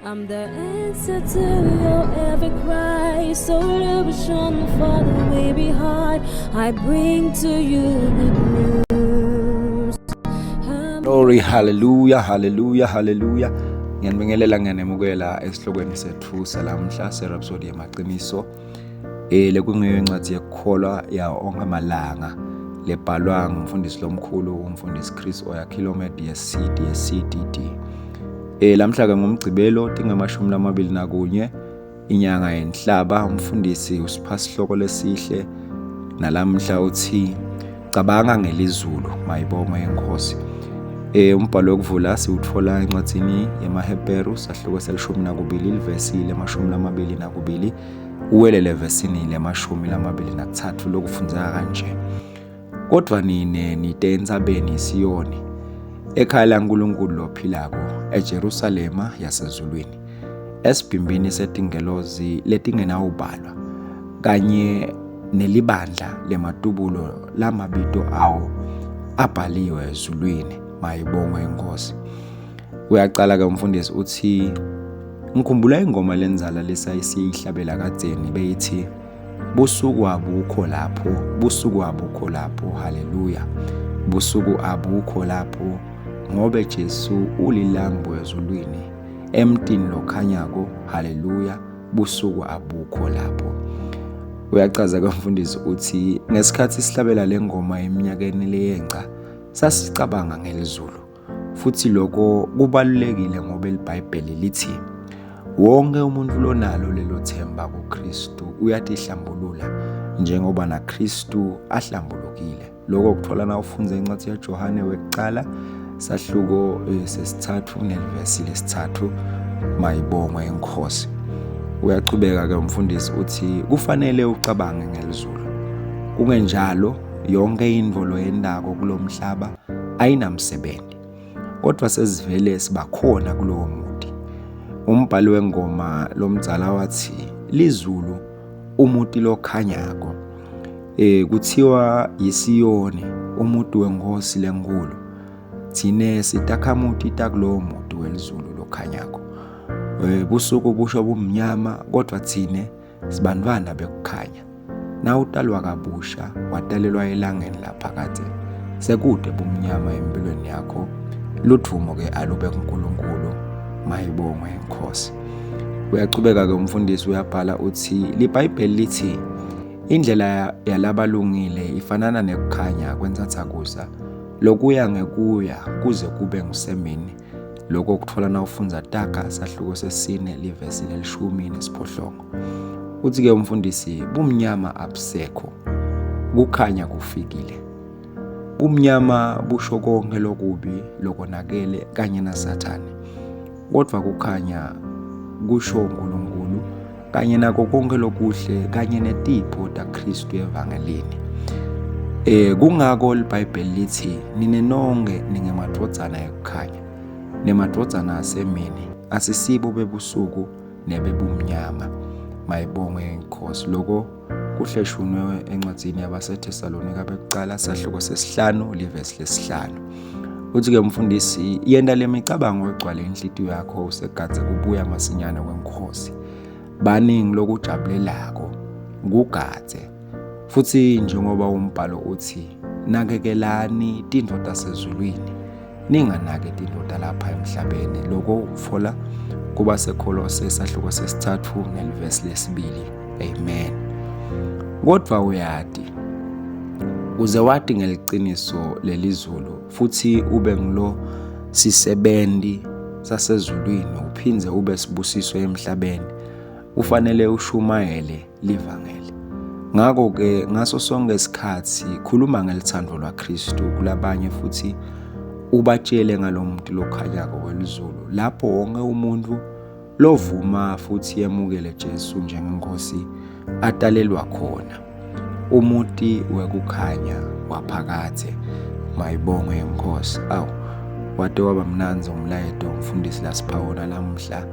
I'm the answer to your every cry, solution for the weary heart. I bring to you good news. I'm Glory, hallelujah, hallelujah, hallelujah. Ngiyanibingelela, ngiyanemukela esihlokweni sethu salamhla seRhapsody yamaqiniso. Lekungiyo incwadi yekukholwa yawo onke amalanga lebhalwa ngumfundisi lomkhulu umfundisi Chris Oyakhilome DSC DSC DD. Lamhla ke ngomgcibelo 21 inyanga yenhlaba, umfundisi usipha sihloko lesihle nalamhla uthi cabanga ngelizulu, mayibongwe inkosi. Umbhalo wokuvula siwuthola encwadini yemaHebheru sahluko sel-12 livesi lema-22 uwelele evesini lema-23, lokufundzeka kanje: kodwa nine nite entsabeni iSiyoni, ekhaya laNkulunkulu lophilako, eJerusalema yasezulwini, esibhimbini setingelozi letingenawubalwa, kanye nelibandla lematubulo lamabito awo abhaliwe ezulwini, mayibongwe inkosi. Uyaqala ke umfundisi uthi ngikhumbula ingoma lenzala lesayisiyihlabela kadzeni beyithi busuku abukho lapho, busuku abukho lapho, haleluya, busuku abukho lapho, ngobe Jesu ulilambu ezulwini, emtini lokhanyako, haleluya, busuku abukho lapho. Uyachaza ke umfundisi uthi ngesikhathi sihlabela le ngoma eminyakeni leyenca sasicabanga ngelizulu, futhi lokho kubalulekile ngoba iBhayibheli lithi wonke umuntu lonalo lelo themba kuKristu uyatihlambulula njengoba naKristu ahlambulukile. Lokho kuthola na ufundza incwadi yaJohane wekuqala sahluko sesithathu nelivesi lesithathu, mayibongwe inkosi. Uyachubeka ke umfundisi uthi kufanele ucabange ngelizulu, kungenjalo yonke intfo loyentako kulomhlaba ayinamsebenzi, kodwa sesivele sibakhona kulowo muti. Umbhali wengoma lomdzala wathi lizulu umuti lokhanyako, kuthiwa yisiyoni umuti wenkosi lenkulu, thine sitakhamuti takulowo muti welizulu lokhanyako. Busuku busho bumnyama, kodwa thine sibantwana bekukhanya. Nawutalwa kabusha watalelwa elangeni laphakade, sekude bumnyama empilweni yakho. Ludvumo ke alube kuNkulunkulu, mayibongwe inkosi. Uyachubeka ke umfundisi uyabhala uthi liBhayibheli lithi indlela yalabalungile ifanana nekukhanya kwentsatsakusa, lokuya ngekuya kuze kube ngusemini. Lokho kuthola nawufundza Taga sahluko sesine livesi lel-18. Uthi ke umfundisi bumnyama abusekho, kukhanya kufikile. Bumnyama busho konke lokubi lokonakele kanye naSathane, kodwa kukhanya kusho uNkulunkulu kanye nako konke lokuhle kanye netipho taKristu evangelini. Kungako liBhayibheli lithi nine nonke ningemadvodzana ekukhanya nemadvodzana asemini, asisibo bebusuku nebebumnyama. Mayibongwe inkosi. Lokho kuhleshunwe encwadini yabaseThesalonika bekuqala sahluko sesihlanu livesi lesihlanu. Uthi ke umfundisi yenta lemicabango egcwale inhlitiyo yakho usegadze kubuya masinyane kwenkosi. Baningi lokujabulelako kugadze, futhi njengoba umbhalo uthi nakekelani tintfo tasezulwini, ninganaki tintfo talapha emhlabeni. Lokho ukutfola kuba seKholose sahluko sesithathu nelivesi lesibili. Amen. Kodwa uyati uze wati ngeliciniso lelizulu, futhi ube ngilo sisebenzi sasezulwini, uphindze ube sibusiso emhlabeni, kufanele ushumayele livangeli. Ngakho ke ngaso sonke isikhathi khuluma ngelithando lwaKristu kulabanye, futhi ubatshele ngalomuntu lokhanyako welizulu, lapho wonke umuntu lovuma futhi yemukele Jesu njengenkosi atalelwa khona, umuti wekukhanya waphakathe. Mayibongwe inkosi. Awu, wade waba mnandzi umlayeto umfundisi lasipha wona lamhla.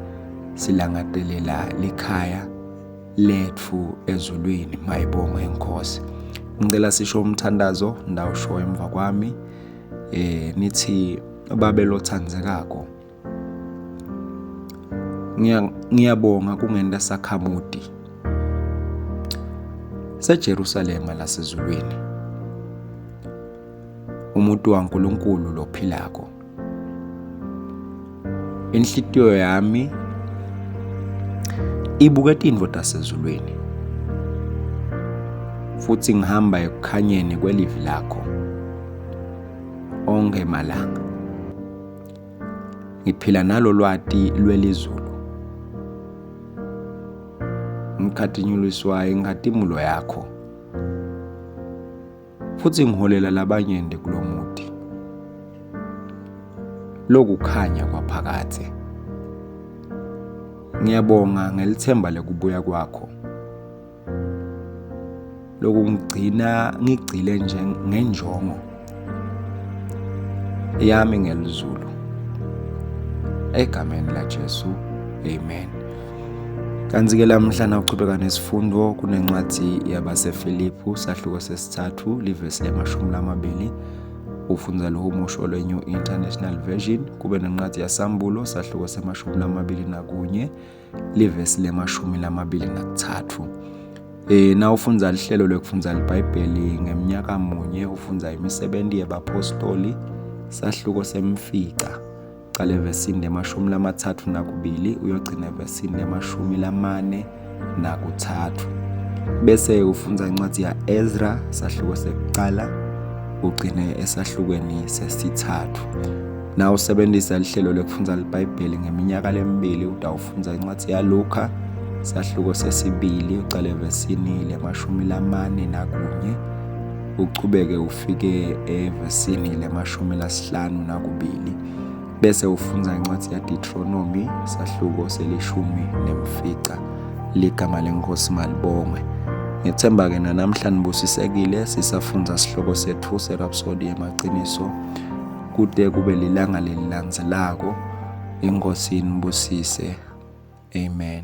Silangatelela likhaya letfu ezulwini, mayibongwe inkosi. Ngicela sisho umthandazo ndawusho emva kwami. Nithi babe lothandzekako, Ngiyabonga kungenta sakhamuti seJerusalema lasezulwini. Umuntu waNkulunkulu lophilako. Inhlitiyo yami ibuke tintfo tasezulwini futhi ngihamba ekukhanyeni kwelivi lakho onke malanga. Ngiphila nalolwati lwelizulu. Ngikhatinyuliswa inkhatimulo yakho. Futhi ngiholela labanyenti kulomuti. Lokukhanya kwaphakadze. Ngiyabonga ngelithemba lekubuya kwakho. Lokungigcina ngigcile nje ngenjongo yami ngelizulu. Egameni laJesu, amen. Kanti-ke lamuhla nawuchubeka nesifundo kunencwadi yabaseFiliphu sahluko sesithathu livesi lemashumi lamabili ufundza lihumusho lwe-New International Version kube nencwadi yaSambulo sahluko semashumi lamabili nakunye livesi lemashumi lamabili nakuthathu. Nawufundza lihlelo lekufundza liBhayibheli ngemnyaka munye ufundza imisebenti yebaphostoli sahluko semfica cala evesini lemashumi 32 uyogcina evesini lemashumi 43 bese ufundza incwadi ya-Ezra sahluko sekuqala ugcine esahlukweni sesithathu. Na usebenzisa lihlelo lekufundza liBhayibheli ngeminyaka lemibili utawufundza incwadi yaLuka sahluko sesibili ucale evesini lemashumi 41 uchubeke ufike evesini lemashumi 52 bese ufundza incwadi yaDeuteronomy sahluko selishumi nemfica. Ligama lenkosi malibongwe. Ngethemba ke nanamhla nibusisekile sisafundza sihloko sethu seRhapsody yemaqiniso kude kube lilanga lelilandzelako. Inkosi inibusise. Amen.